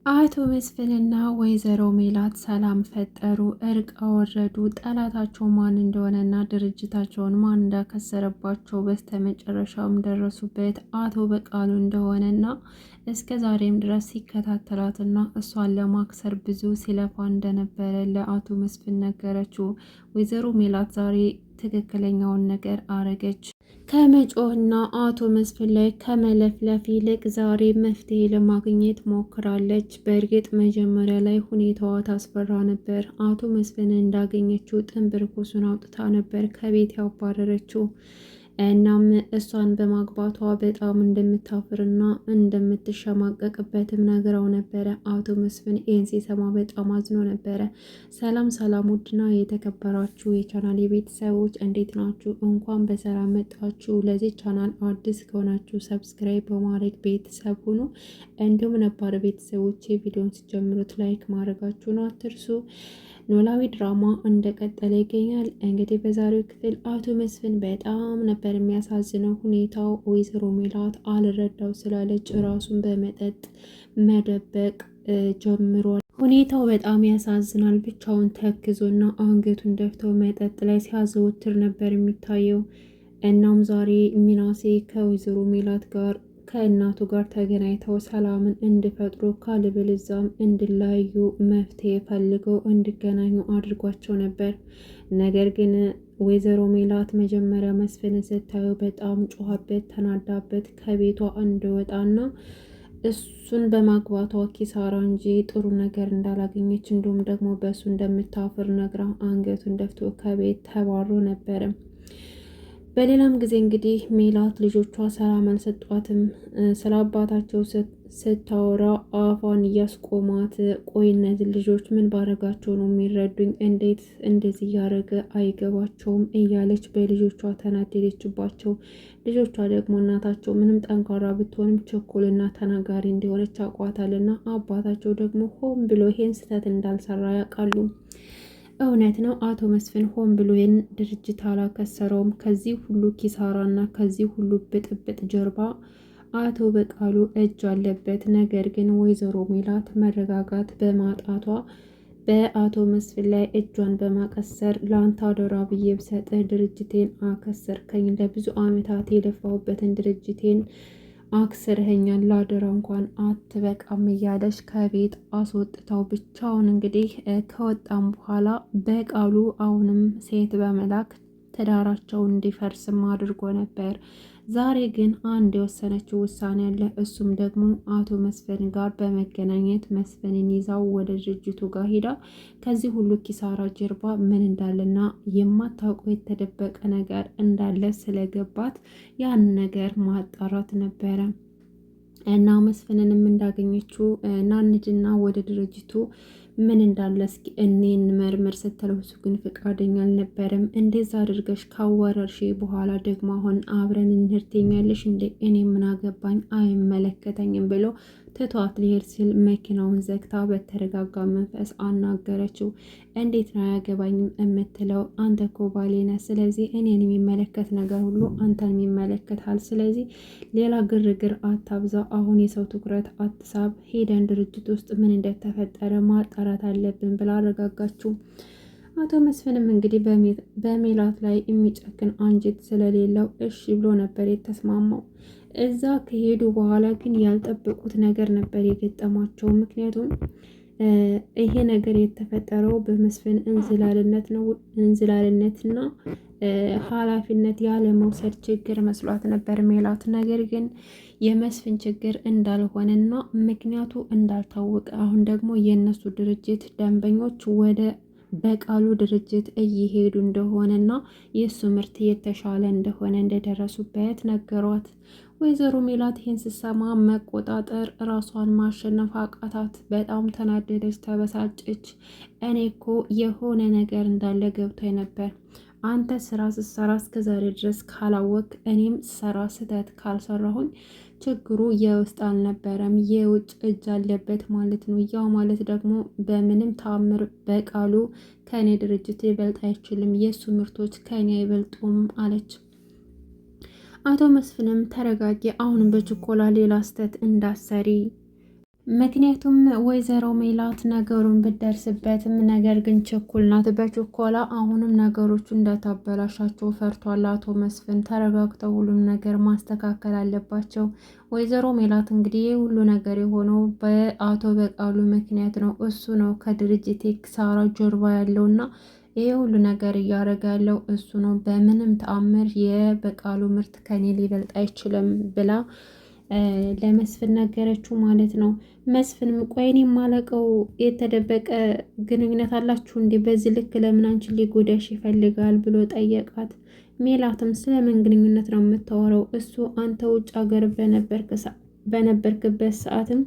አቶ መስፍንና ወይዘሮ ሜላት ሰላም ፈጠሩ፣ እርቅ አወረዱ። ጠላታቸው ማን እንደሆነና ድርጅታቸውን ማን እንዳከሰረባቸው በስተመጨረሻውም ደረሱበት። አቶ በቃሉ እንደሆነና እስከ ዛሬም ድረስ ሲከታተላትና እሷን ለማክሰር ብዙ ሲለፋ እንደነበረ ለአቶ መስፍን ነገረችው። ወይዘሮ ሜላት ዛሬ ትክክለኛውን ነገር አረገች። ከመጮህና አቶ መስፍን ላይ ከመለፍለፍ ይልቅ ዛሬ መፍትሄ ለማግኘት ሞክራለች። በእርግጥ መጀመሪያ ላይ ሁኔታዋ ታስፈራ ነበር። አቶ መስፍን እንዳገኘችው ጥንብርኩሱን አውጥታ ነበር ከቤት ያባረረችው። እናም እሷን በማግባቷ በጣም እንደምታፍርና እንደምትሸማቀቅበትም ነግረው ነበረ። አቶ መስፍን ይህን ሲሰማ በጣም አዝኖ ነበረ። ሰላም ሰላም! ውድና የተከበራችሁ የቻናል የቤተሰቦች እንዴት ናችሁ? እንኳን በሰላም መጣችሁ። ለዚህ ቻናል አዲስ ከሆናችሁ subscribe በማድረግ ቤተሰብ ሁኑ። እንዲሁም ነባር ቤተሰቦች ቪዲዮን ሲጀምሩት like ማድረጋችሁን አትርሱ። ኖላዊ ድራማ እንደቀጠለ ይገኛል። እንግዲህ በዛሬው ክፍል አቶ መስፍን በጣም ነበር የሚያሳዝነው ሁኔታው። ወይዘሮ ሜላት አልረዳው ስላለች ራሱን በመጠጥ መደበቅ ጀምሯል። ሁኔታው በጣም ያሳዝናል። ብቻውን ተክዞና አንገቱን ደፍተው መጠጥ ላይ ሲያዘወትር ነበር የሚታየው። እናም ዛሬ ሚናሴ ከወይዘሮ ሜላት ጋር ከእናቱ ጋር ተገናኝተው ሰላምን እንዲፈጥሩ ካለበለዚያም እንዲለያዩ መፍትሄ ፈልገው እንዲገናኙ አድርጓቸው ነበር። ነገር ግን ወይዘሮ ሜላት መጀመሪያ መስፍንን ስታየው በጣም ጮኻበት፣ ተናዳበት ከቤቷ እንዲወጣና እሱን በማግባቷ ኪሳራ እንጂ ጥሩ ነገር እንዳላገኘች እንዲሁም ደግሞ በእሱ እንደምታፍር ነግራ አንገቱን ደፍቶ ከቤት ተባሮ ነበረ። በሌላም ጊዜ እንግዲህ ሜላት ልጆቿ ሰላም አልሰጧትም። ስለ አባታቸው ስታወራ አፏን እያስቆማት፣ ቆይ እነዚህ ልጆች ምን ባረጋቸው ነው የሚረዱኝ? እንዴት እንደዚህ እያደረገ አይገባቸውም? እያለች በልጆቿ ተናደደችባቸው። ልጆቿ ደግሞ እናታቸው ምንም ጠንካራ ብትሆንም ቸኮልና ተናጋሪ እንደሆነች አውቋታልና አባታቸው ደግሞ ሆን ብሎ ይሄን ስህተት እንዳልሰራ ያውቃሉ። እውነት ነው አቶ መስፍን ሆን ብሎ ይህን ድርጅት አላከሰረውም። ከዚህ ሁሉ ኪሳራና ከዚህ ሁሉ ብጥብጥ ጀርባ አቶ በቃሉ እጅ አለበት። ነገር ግን ወይዘሮ ሜላት መረጋጋት በማጣቷ በአቶ መስፍን ላይ እጇን በማቀሰር ለአንተ አደራ ብዬ ብሰጥህ ድርጅቴን አከሰርከኝ፣ ለብዙ ዓመታት የለፋሁበትን ድርጅቴን አክስርኸኛል ላደራ እንኳን አትበቃም እያለች ከቤት አስወጥተው ብቻውን እንግዲህ ከወጣም በኋላ በቃሉ አሁንም ሴት በመላክ ትዳራቸው እንዲፈርስም አድርጎ ነበር። ዛሬ ግን አንድ የወሰነችው ውሳኔ አለ። እሱም ደግሞ አቶ መስፍን ጋር በመገናኘት መስፍንን ይዛው ወደ ድርጅቱ ጋር ሂዳ ከዚህ ሁሉ ኪሳራ ጀርባ ምን እንዳለና የማታውቀው የተደበቀ ነገር እንዳለ ስለገባት ያን ነገር ማጣራት ነበረ። እና መስፍንንም እንዳገኘችው ናንድና ወደ ድርጅቱ ምን እንዳለ እስኪ እኔ እንመርምር ስትለው እሱ ግን ፈቃደኛ አልነበረም። እንደዛ አድርገሽ ካወረርሽ በኋላ ደግሞ አሁን አብረን እንሂድ ትይኛለሽ እንዴ? እኔ ምን አገባኝ አይመለከተኝም ብሎ ትቷት ሊሄድ ሲል መኪናውን ዘግታ በተረጋጋ መንፈስ አናገረችው። እንዴት ነው አያገባኝም የምትለው? አንተ እኮ ባሌ ነህ። ስለዚህ እኔን የሚመለከት ነገር ሁሉ አንተን የሚመለከታል። ስለዚህ ሌላ ግርግር አታብዛ። አሁን የሰው ትኩረት አትሳብ። ሄደን ድርጅት ውስጥ ምን እንደተፈጠረ ማጣራት አለብን ብላ አረጋጋችው። አቶ መስፍንም እንግዲህ በሜላት ላይ የሚጨክን አንጀት ስለሌለው እሺ ብሎ ነበር የተስማማው። እዛ ከሄዱ በኋላ ግን ያልጠበቁት ነገር ነበር የገጠማቸው። ምክንያቱም ይሄ ነገር የተፈጠረው በመስፍን እንዝላልነት ነው። እንዝላልነትና ኃላፊነት ያለመውሰድ ችግር መስሏት ነበር ሜላት። ነገር ግን የመስፍን ችግር እንዳልሆነና ምክንያቱ እንዳልታወቀ አሁን ደግሞ የእነሱ ድርጅት ደንበኞች ወደ በቃሉ ድርጅት እየሄዱ እንደሆነና የእሱ ምርት የተሻለ እንደሆነ እንደደረሱበት ነገሯት። ወይዘሮ ሜላት ይህን ስትሰማ መቆጣጠር ራሷን ማሸነፍ አቃታት። በጣም ተናደደች፣ ተበሳጨች። እኔ እኮ የሆነ ነገር እንዳለ ገብቶኝ ነበር። አንተ ስራ ስትሰራ እስከ ዛሬ ድረስ ካላወቅ እኔም ስራ ስህተት ካልሰራሁኝ ችግሩ የውስጥ አልነበረም የውጭ እጅ አለበት ማለት ነው። ያው ማለት ደግሞ በምንም ተአምር በቃሉ ከእኔ ድርጅት ሊበልጥ አይችልም፣ የእሱ ምርቶች ከእኔ አይበልጡም አለች። አቶ መስፍንም ተረጋጊ፣ አሁንም በችኮላ ሌላ ስህተት እንዳሰሪ ምክንያቱም ወይዘሮ ሜላት ነገሩን ብትደርስበትም ነገር ግን ችኩል ናት። በችኮላ አሁንም ነገሮቹ እንዳታበላሻቸው ፈርቷል አቶ መስፍን። ተረጋግተው ሁሉም ነገር ማስተካከል አለባቸው። ወይዘሮ ሜላት እንግዲህ ሁሉ ነገር የሆነው በአቶ በቃሉ ምክንያት ነው። እሱ ነው ከድርጅቴ ኪሳራ ጀርባ ያለውና ይሄ ሁሉ ነገር እያደረገ ያለው እሱ ነው። በምንም ተአምር የበቃሉ ምርት ከኔ ሊበልጥ አይችልም ብላ ለመስፍን ነገረችው ማለት ነው። መስፍንም ቆይ እኔ የማላውቀው የተደበቀ ግንኙነት አላችሁ እንዴ? በዚህ ልክ ለምን አንቺን ሊጎዳሽ ይፈልጋል ብሎ ጠየቃት። ሜላትም ስለምን ግንኙነት ነው የምታወራው? እሱ አንተ ውጭ ሀገር በነበርክበት ሰዓትም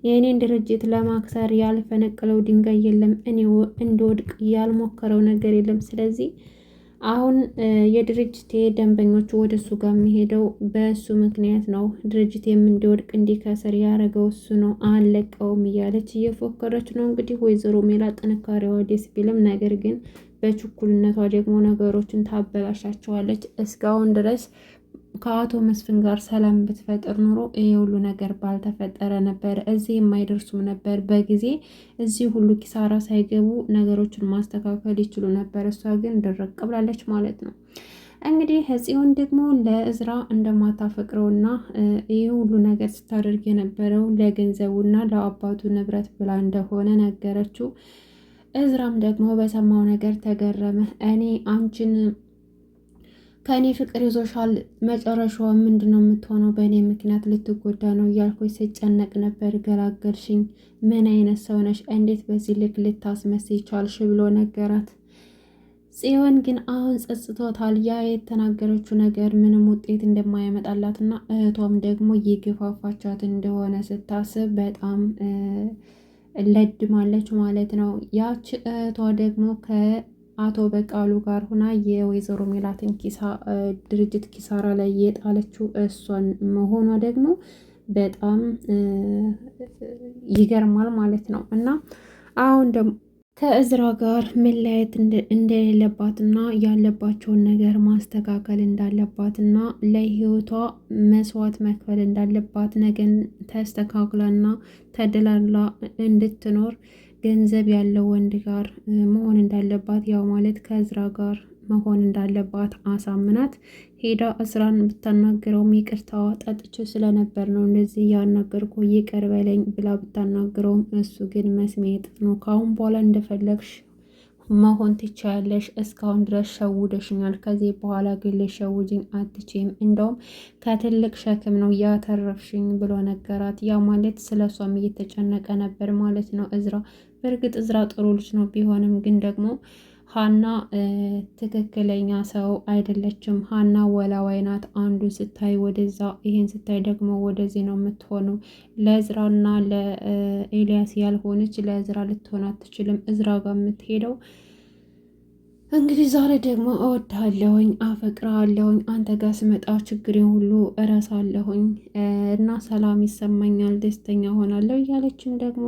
የእኔን ድርጅት ለማክሰር ያልፈነቀለው ድንጋይ የለም፣ እኔ እንደወድቅ ያልሞከረው ነገር የለም። ስለዚህ አሁን የድርጅቴ ደንበኞቹ ወደ እሱ ጋር የሚሄደው በእሱ ምክንያት ነው። ድርጅቴም እንዲወድቅ እንዲከስር ያደረገው እሱ ነው፣ አልለቀውም እያለች እየፎከረች ነው። እንግዲህ ወይዘሮ ሜላ ጥንካሬዋ ደስ ቢልም ነገር ግን በችኩልነቷ ደግሞ ነገሮችን ታበላሻቸዋለች። እስካሁን ድረስ ከአቶ መስፍን ጋር ሰላም ብትፈጥር ኑሮ ይሄ ሁሉ ነገር ባልተፈጠረ ነበር። እዚህ የማይደርሱም ነበር። በጊዜ እዚህ ሁሉ ኪሳራ ሳይገቡ ነገሮችን ማስተካከል ይችሉ ነበር። እሷ ግን ድርቅ ብላለች ማለት ነው። እንግዲህ ጽዮን ደግሞ ለእዝራ እንደማታፈቅረውና ይህ ሁሉ ነገር ስታደርግ የነበረው ለገንዘቡና ለአባቱ ንብረት ብላ እንደሆነ ነገረችው። እዝራም ደግሞ በሰማው ነገር ተገረመ። እኔ አንቺን ከእኔ ፍቅር ይዞሻል፣ መጨረሻዋ ምንድን ነው የምትሆነው? በእኔ ምክንያት ልትጎዳ ነው እያልኩኝ ስጨነቅ ነበር። ገላገልሽኝ። ምን አይነት ሰው ነሽ? እንዴት በዚህ ልክ ልታስመስይ ቻልሽ? ብሎ ነገራት። ጽዮን ግን አሁን ጸጽቶታል። ያ የተናገረችው ነገር ምንም ውጤት እንደማያመጣላትና እህቷም ደግሞ እየገፋፋቻት እንደሆነ ስታስብ በጣም ለድማለች ማለት ነው። ያች እህቷ ደግሞ አቶ በቃሉ ጋር ሁና የወይዘሮ ሜላትን ድርጅት ኪሳራ ላይ የጣለችው እሷን መሆኗ ደግሞ በጣም ይገርማል ማለት ነው። እና አሁን ደግሞ ከእዝራ ጋር መለያየት እንደሌለባትና ያለባቸውን ነገር ማስተካከል እንዳለባትና ለህይወቷ መስዋዕት መክፈል እንዳለባት ነገን ተስተካክላና ተደላላ እንድትኖር ገንዘብ ያለው ወንድ ጋር መሆን እንዳለባት ያው ማለት ከእዝራ ጋር መሆን እንዳለባት አሳምናት ሄዳ እዝራን ብታናግረውም ይቅርታዋ ጠጥቼ ስለነበር ነው እንደዚህ ያናገርኩ ይቅር በለኝ ብላ ብታናግረውም እሱ ግን መስሜ ጥጥ ነው፣ ከአሁን በኋላ እንደፈለግሽ መሆን ትችያለሽ። እስካሁን ድረስ ሸውደሽኛል። ከዚህ በኋላ ግን ልሸውጅኝ አትችይም። እንደውም ከትልቅ ሸክም ነው ያተረፍሽኝ ብሎ ነገራት። ያ ማለት ስለ እሷም እየተጨነቀ ነበር ማለት ነው እዝራ። በእርግጥ እዝራ ጥሩ ልጅ ነው፣ ቢሆንም ግን ደግሞ ሀና ትክክለኛ ሰው አይደለችም። ሀና ወላዋይ ናት። አንዱን ስታይ ወደዛ፣ ይሄን ስታይ ደግሞ ወደዚህ ነው የምትሆነው። ለእዝራና ለኤልያስ ያልሆነች ለእዝራ ልትሆን አትችልም። እዝራ ጋር የምትሄደው እንግዲህ ዛሬ ደግሞ እወድሃለሁኝ፣ አፈቅርሃለሁኝ፣ አንተ ጋር ስመጣ ችግሬን ሁሉ እረሳለሁኝ እና ሰላም ይሰማኛል፣ ደስተኛ ሆናለሁ እያለችም ደግሞ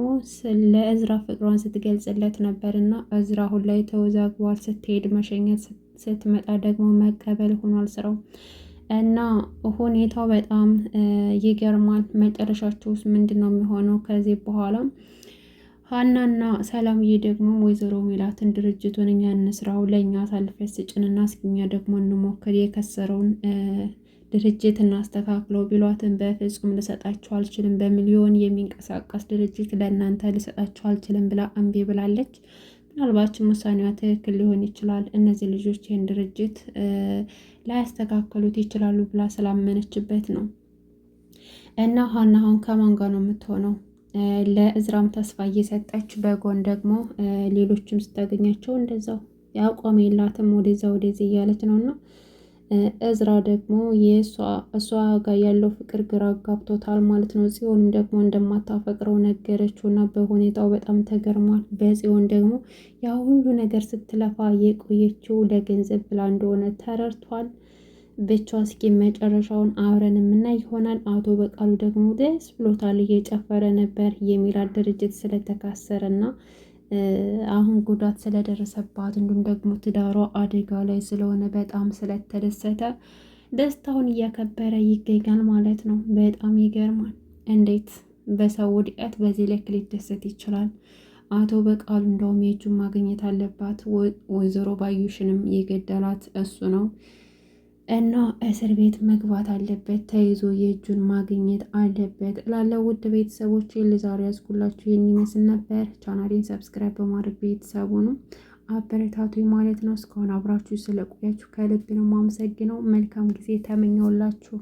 ለእዝራ ፍቅሯን ስትገልጽለት ነበር። እና እዝራ አሁን ላይ ተወዛግቧል። ስትሄድ መሸኘት፣ ስትመጣ ደግሞ መቀበል ሆኗል ስራው እና ሁኔታው በጣም ይገርማል። መጨረሻቸውስ ምንድን ነው የሚሆነው ከዚህ በኋላ? ሀናና ሰላምዬ ደግሞ ወይዘሮ ሜላትን ድርጅቱን እኛ እንስራው ለእኛ አሳልፈሽ ስጭንና እስኪ እኛ ደግሞ እንሞክር የከሰረውን ድርጅት እናስተካክለው ቢሏትን በፍጹም ልሰጣችሁ አልችልም፣ በሚሊዮን የሚንቀሳቀስ ድርጅት ለእናንተ ልሰጣችሁ አልችልም ብላ እምቢ ብላለች። ምናልባችም ውሳኔዋ ትክክል ሊሆን ይችላል። እነዚህ ልጆች ይህን ድርጅት ላያስተካከሉት ይችላሉ ብላ ስላመነችበት ነው። እና ሀና አሁን ከማን ጋር ነው የምትሆነው? ለእዝራም ተስፋ እየሰጠች በጎን ደግሞ ሌሎችም ስታገኛቸው እንደዛው ያቋም የላትም ወደዛ ወደዚህ እያለች ነው እና እዝራ ደግሞ እሷ ጋር ያለው ፍቅር ግራ ጋብቶታል ማለት ነው። ጽዮንም ደግሞ እንደማታፈቅረው ነገረችው እና በሁኔታው በጣም ተገርሟል። በጽዮን ደግሞ ያ ሁሉ ነገር ስትለፋ የቆየችው ለገንዘብ ብላ እንደሆነ ተረድቷል። ብቻ እስኪ መጨረሻውን አብረን የምናይ ይሆናል። አቶ በቃሉ ደግሞ ደስ ብሎታል፣ እየጨፈረ ነበር የሚላት ድርጅት ስለተካሰረ እና አሁን ጉዳት ስለደረሰባት እንዲሁም ደግሞ ትዳሯ አደጋ ላይ ስለሆነ በጣም ስለተደሰተ ደስታውን እያከበረ ይገኛል ማለት ነው። በጣም ይገርማል እንዴት በሰው ውድቀት በዚህ ልክ ሊደሰት ይችላል? አቶ በቃሉ እንደውም የእጁን ማግኘት አለባት። ወይዘሮ ባዩሽንም የገደላት እሱ ነው እና እስር ቤት መግባት አለበት፣ ተይዞ የእጁን ማግኘት አለበት እላለሁ። ውድ ቤተሰቦች ለዛሬ ያዝኩላችሁ ይህን ይመስል ነበር። ቻናሌን subscribe በማድረግ ቤተሰቡን አበረታቱ ማለት ነው። እስካሁን አብራችሁ ስለቆያችሁ ከልብ ነው የማመሰግነው። መልካም ጊዜ ተመኘውላችሁ።